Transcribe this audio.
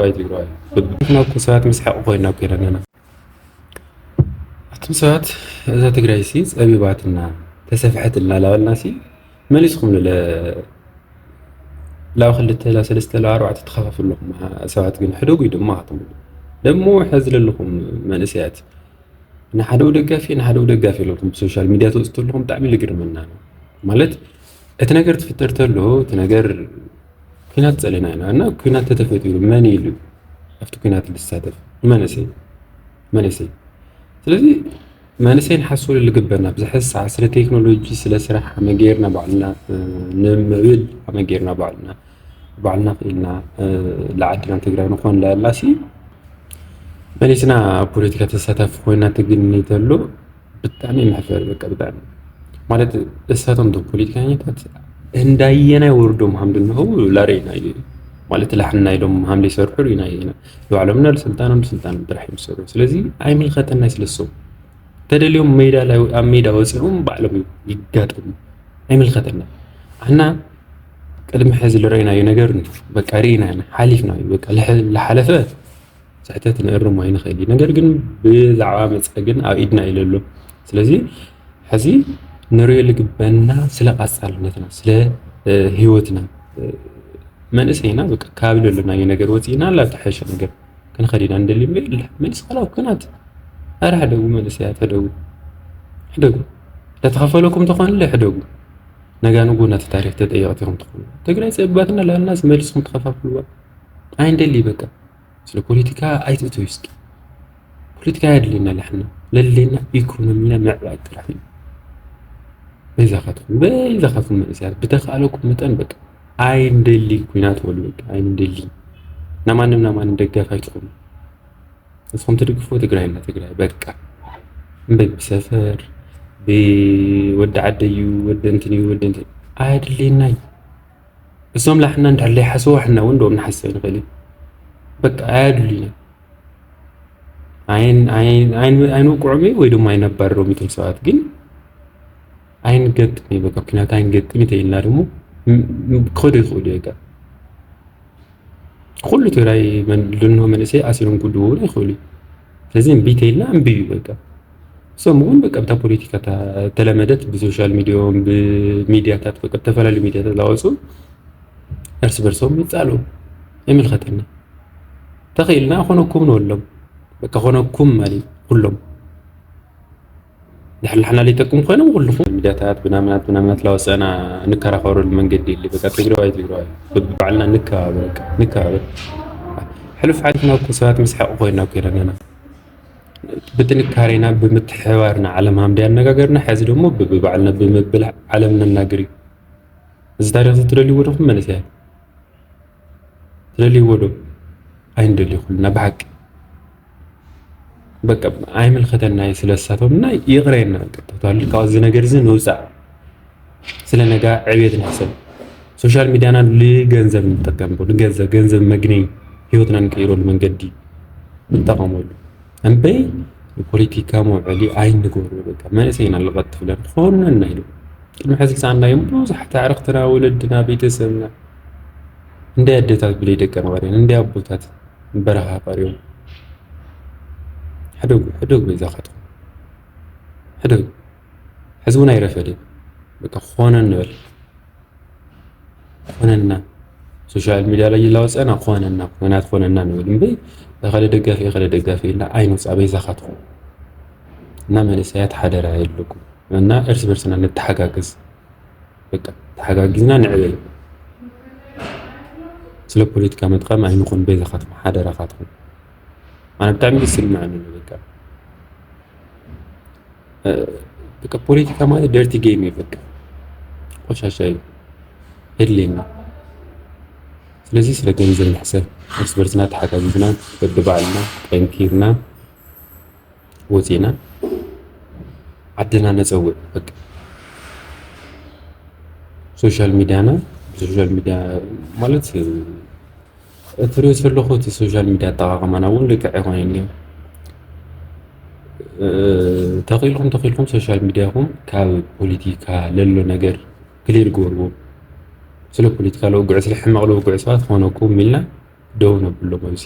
ትግራይ ትግራይ ብብትና እኮ ሰባት ምስሓቅ ኮይና እኮ ኢና ኣለና። ኣቱም ሰባት፣ እዛ ትግራይ ሲ ጸቢባትና ተሰፍሐትና ላበልና ሲ መሊስኩም ንለ ላብ ክልተ ላ ሰለስተ ላ ኣርባዕተ ተኸፋፍሉ ኣለኹም። ሰባት ግን ሕደጉ ድማ ኣቱም ደሞ ሕዚ ዘለኹም መንእሰያት ንሓደው ደጋፊ ንሓደው ደጋፊ ኣለኹም። ብሶሻል ሚድያ ትወፅቱ ኣለኹም። ብጣዕሚ ልግርመና ነው ማለት እቲ ነገር ትፍጠር ተሎ እቲ ነገር ኩናት ጸለና ኢና እና ኩናት ተተፈጢሩ መን ኢሉ ኣብቲ ኩናት ዝሳተፍ? መንእሰይ መንእሰይ ስለዚ መንእሰይ ንሓስበሉ ልግበና ኣብዚ ሕዚ ሰዓት ስለ ቴክኖሎጂ ስለ ስራሕ ኣመጌርና ባዕልና ንምዕብል ኣመጌርና ባዕልና ባዕልና ክኢልና ለዓድና ትግራይ ንኾን ላላ ሲ መሊስና ኣብ ፖለቲካ ተሳታፊ ኮይና ትግኒ ተሎ ብጣዕሚ መሕፈር በቃ ብጣዕሚ ማለት እሳቶም ቶም ፖለቲካኛታት እንዳየናይ ወርዶም ሃምዲ እንኸው ላረኢና እዩ ማለት ላሕና ኢሎም ሃምዲ ይሰርሑ ርኢና ኢና ባዕሎም ናብ ስልጣኖም ስልጣኖም ጥራሕ እዮም ዝሰርሑ ስለዚ ኣይምልከተና ስለሶም ተደልዮም ሜዳ ላይ ኣብ ሜዳ ወፂኦም ባዕሎም ይጋጠሙ ኣይምልከተና ኣና ቅድሚ ሕዚ ዝረአናዮ ነገር በቃ ርኢና ሓሊፍና እዩ በቃ ዝሓለፈ ስሕተት ንእርሞ ኣይንኽእል እዩ ነገር ግን ብዛዕባ መፃኢ ግን ኣብ ኢድና እዩ ዘሎ ስለዚ ሕዚ ንሪኦ ልግበና ስለ ቃፃልነትና ስለ ህይወትና መንእሰይና በቃ ካብ ዘለናዮ ነገር ወፂእና ላብ ተሐሸ ነገር ክንኸድ ኢና ንደሊ እምበር መሊስ ካላው ኩናት ኣረ ሕደጉ መንእሰያት ሕደጉ ሕደጉ ተተኸፈለኩም ተኾንለ ሕደጉ ነጋ ንጉ ነቲ ታሪክ ተጠየቕቲ ኢኹም ትኾኑ ትግራይ ፀቢባትና ላልና መሊስኩም ተኸፋፍልዋ ኣይንደሊ በቃ ስለ ፖለቲካ ኣይትእትው እስኪ ፖለቲካ ኣየድልየና ለሕና ለሌና ኢኮኖሚና ምዕባይ ጥራሕ እዩ በይዛኻትኩም በይዛኻትኩም መንእሰያት ብተኻለኩም መጠን በቃ ኣይንደሊ ኩናት በሉ በቃ ኣይንደሊ ናማንም ናማንም ደጋፍ ኣይትኹኑ እስኹም ትድግፉ ትግራይ እና ትግራይ በቃ እምበይ ብሰፈር ብወዲ ዓደዩ ወዲ እንትን እዩ ወዲ እንትን ኣየድልየና እዩ እሶም ላሕና እንድሕር ዘይሓስቡ ሕና እውን ዶም ንሓስብ ንኽእል እዩ በቃ ኣያድሉና ኣይንውቅዖም እዩ ወይ ድማ ኣይነባረሮም እቶም ሰባት ግን ኣይንገጥም እዩ በቃ ኩናት ኣይንገጥም እዩ ተይልና ደግሞ ክኸዱ ይኽእሉ እዩ ኩሉ ትግራይ ልንሆ መንእሰይ ኣሲሮም ክድውሩ ይኽእሉ እዩ ስለዚ እምቢ ተይልና እምቢ እዩ በቃ እሶም እውን በቃ ብታ ፖለቲካ ተለመደት ብሶሻል ሚዲያም ብሚዲያታት በቃ ዝተፈላለዩ ሚዲያታት ላወፁ እርስ በርሶም ይፃሉ ይምልከተና ተኽኢልና ኮነኩም ንበሎም በቃ ኮነኩም ማለት ኩሎም ንሕልሓና ሊጠቅም ኮይኖም ኩልኹም ሚዲያታት ብናምናት ብናምናት ላወፀና ንከራኸረሉ መንገዲ የለ በቃ ትግራዋይ ትግራዋይ ብባዕልና ንከባበር በቃ ንከባበር ሕሉፍ ሓሊፍና እኮ ሰባት ምስሓቂ ኮይና እኮ ኢና ኣለና ብጥንካሬና ብምትሕባርና ዓለም ሃምዲ ኣነጋገርና ሕዚ ደግሞ ብባዕልና ብምብላዕ ዓለም ነናግር እዩ እዚ ታሪክ እዚ ትደልይዎ ዲኹም መንእሰያት ትደልይዎ ዶ ኣይንደሊ ኩልና ብሓቂ በቃ ኣይምልከተና እዩ ስለ ሳቶም እና ይቕረየና በቃ ተባሉ ካብ እዚ ነገር እዚ ንውፃእ ስለ ነጋ ዕብየት ንሕሰብ ሶሻል ሚዲያና ንገንዘብ ንጠቀምቦ ንገንዘብ ገንዘብ መግነይ ህይወትና ንቀይረሉ መንገዲ ንጠቐመሉ እምበይ ንፖለቲካ መውዐሊ ኣይንገብሮ በቃ መንእሰይና ንቐጥፍለን ክኾነና ኢሉ ቅድሚ ሕዚ ዝሰኣናዮም ብዙሓት ኣዕርኽትና ወለድና ቤተሰብና እንደ ኣደታት ብለይ ደቀን ቀርየን እንደ ኣቦታት በረኻ ቀርዮም ሕደጉ ሕደጉ በይዛኻትኩም ሕደጉ ሕዚ እውን ኣይረፈደ በቃ ክኾነ ንበል ኮነና ሶሻል ሚድያ ላይ ይላወፀና ኮነና ኮናት ኮነና ንብል እምበይ እኸለ ደጋፊ እኸለ ደጋፊ ኢልና ኣይንውፃእ በይዛኻትኩም እና መንእሰያት ሓደራ የለኩም እና እርስ በርስና ንተሓጋግዝ በቃ ተሓጋጊዝና ንዕበይ ስለ ፖለቲካ መጥቃም ኣይንኹን በይዛኻትኩም ሓደራኻትኩም ኣነ ብጣዕሚ ይስምዐኒ በቃ በቃ ፖለቲካ ማለት ደርቲ ጌም እዩ በቃ ቆሻሻ እዩ የድልየና ስለዚ ስለ ገንዘብ ንሕሰብ እርስ በርስና ተሓጋጊዝና በብባዕልና ጠንኪርና ወፂና ዓድና ነፀውዕ በቃ ሶሻል ሚድያና ብሶሻል ሚድያ ማለት እትሪኦ ዘለኹ እቲ ሶሻል ሚድያ ኣጠቓቕማና እውን ልክዕ ኣይኮነን እዩ ተኽኢልኩም ተኽኢልኩም ሶሻል ሚድያኹም ካብ ፖለቲካ ለሎ ነገር ክሊር ግበርዎ ስለ ፖለቲካ ለውግዑ ስለ ሕማቕ ለውግዑ ሰባት ክኾነኩም ኢልና ደው ነብሎ በዚ።